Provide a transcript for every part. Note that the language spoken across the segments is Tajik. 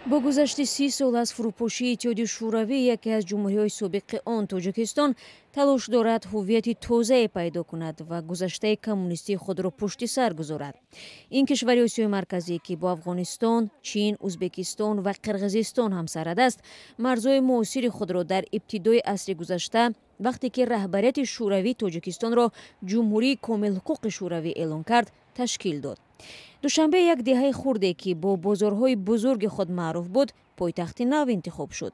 Бо гузашти 30 сол аз фурӯпошии Иттиҳоди Шӯравӣ, яке аз ҷумҳуриҳои собиқи он, Тоҷикистон, талош дорад ҳуввияти тозае пайдо кунад ва гузаштаи коммунистии худро пушти сар гузорад. Ин кишвари Осиёи Марказӣ, ки бо Афғонистон, Чин, Ӯзбекистон ва Қирғизистон ҳамсарҳад аст, марзҳои муосири худро дар ибтидои асри гузашта, вақте ки раҳбарияти Шӯравӣ Тоҷикистонро ҷумҳурии комилҳуқуқи Шӯравӣ эълон кард, ташкил дод. Душанбе, як деҳаи хурде, ки бо бозорҳои бузурги худ маъруф буд, пойтахти нав интихоб шуд.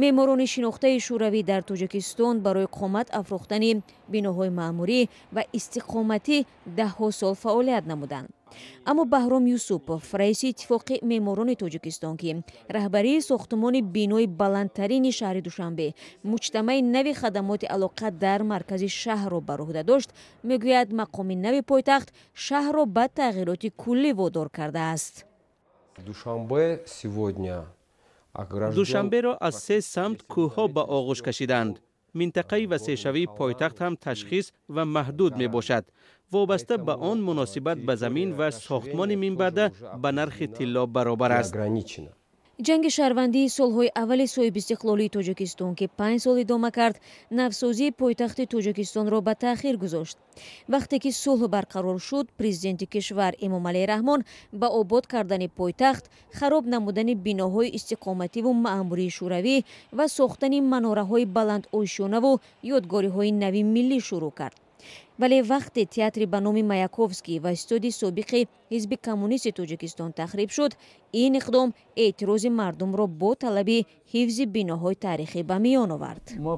Меъморони шинохтаи шӯравӣ дар Тоҷикистон барои қомат афрохтани биноҳои маъмурӣ ва истиқоматӣ даҳҳо сол фаъолият намуданд. Аммо Баҳром Юсупов, раиси Иттифоқи меъморони Тоҷикистон, ки раҳбарии сохтумони бинои баландтарини шаҳри Душанбе, муҷтамаи нави хадамоти алоқа дар маркази шаҳрро бар уҳда дошт, мегӯяд, мақоми нави пойтахт шаҳрро ба тағйироти куллӣ водор кардааст. Душанбе сегодня Душанберо аз се самт кӯҳҳо ба оғӯш кашиданд. Минтақаи васеъшавии пойтахт ҳам ташхис ва маҳдуд мебошад. Вобаста ба он, муносибат ба замин ва сохтмони минбаъда ба нархи тилло баробар аст. Ограничено. Ҷанги шаҳрвандии солҳои аввали соҳибистиқлолии Тоҷикистон, ки 5 сол идома кард, навсозии пойтахти Тоҷикистонро ба таъхир гузошт. Вақте ки сулҳ барқарор шуд, президенти кишвар Эмомалӣ Раҳмон ба обод кардани пойтахт, хароб намудани биноҳои истиқомативу маъмурии шӯравӣ ва сохтани манораҳои баландошёнаву ёдгориҳои нави миллӣ шурӯъ кард. Вале вақте театри ба номи Маяковский ва истоди собиқи Ҳизби Коммунисти Тоҷикистон тахриб шуд, ин иқдом эътирози мардумро бо талаби ҳифзи биноҳои таърихӣ ба миён овард. Мы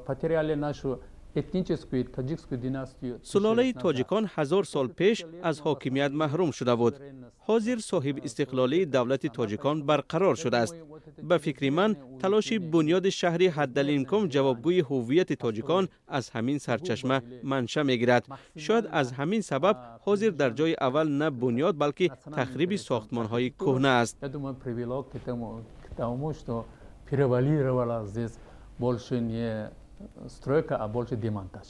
потеряли нашу этническую таджикскую династию. Сулолаи тоҷикон 1000 сол пеш аз ҳокимият маҳрум шуда буд. Ҳозир соҳибистиқлолии давлати тоҷикон барқарор шудааст. Ба фикри ман, талоши бунёди шаҳри ҳаддалимкон ҷавобгӯи ҳуввияти тоҷикон аз ҳамин сарчашма манша мегирад. Шояд аз ҳамин сабаб ҳозир дар ҷои аввал на бунёд, балки тахриби сохтмонҳои кӯҳна аст. Я думаю, привело к тому, что превалировала здесь больше не стройка, а больше демонтаж.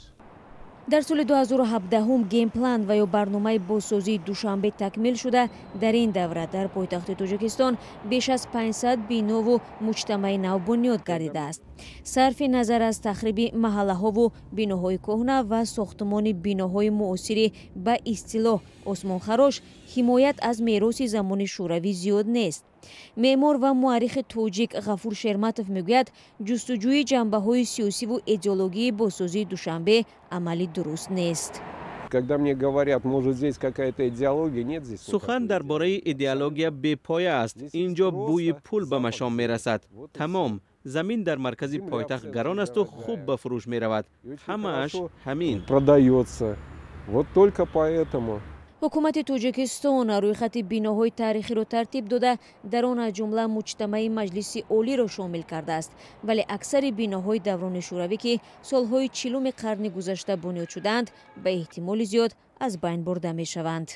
Дар соли 2017 генплан ва ё барномаи бозсозии Душанбе такмил шуда, дар ин давра дар пойтахти Тоҷикистон беш аз 500 бинову муҷтамаи нав бунёд гардидааст. Сарфи назар аз тахриби маҳаллаҳову биноҳои кӯҳна ва сохтумони биноҳои муосири ба истилоҳ осмонхарош, ҳимоят аз мероси замони шӯравӣ зиёд нест. Меъмор ва муаррихи тоҷик Ғафур Шерматов мегӯяд, ҷустуҷӯи ҷанбаҳои сиёсиву идеологии бозсозии Душанбе амали дуруст нест. Когда мне говорят, может, здесь какая-то идеология, нет здесь. Сухан дар бораи идеология бепоя аст. Ин ҷо бӯи пул ба машом мерасад, тамом. Замин дар маркази пойтахт гарон асту хуб ба фурӯш меравад, ҳамааш ҳамин. Продается вот только поэтому. Ҳукумати Тоҷикистон рӯйхати биноҳои таърихиро тартиб дода, дар он аз ҷумла муҷтамаи Маҷлиси Олиро шомил кардааст. Вале аксари биноҳои даврони шӯравӣ, ки солҳои 40-уми қарни гузашта бунёд шудаанд, ба эҳтимоли зиёд аз байн бурда мешаванд.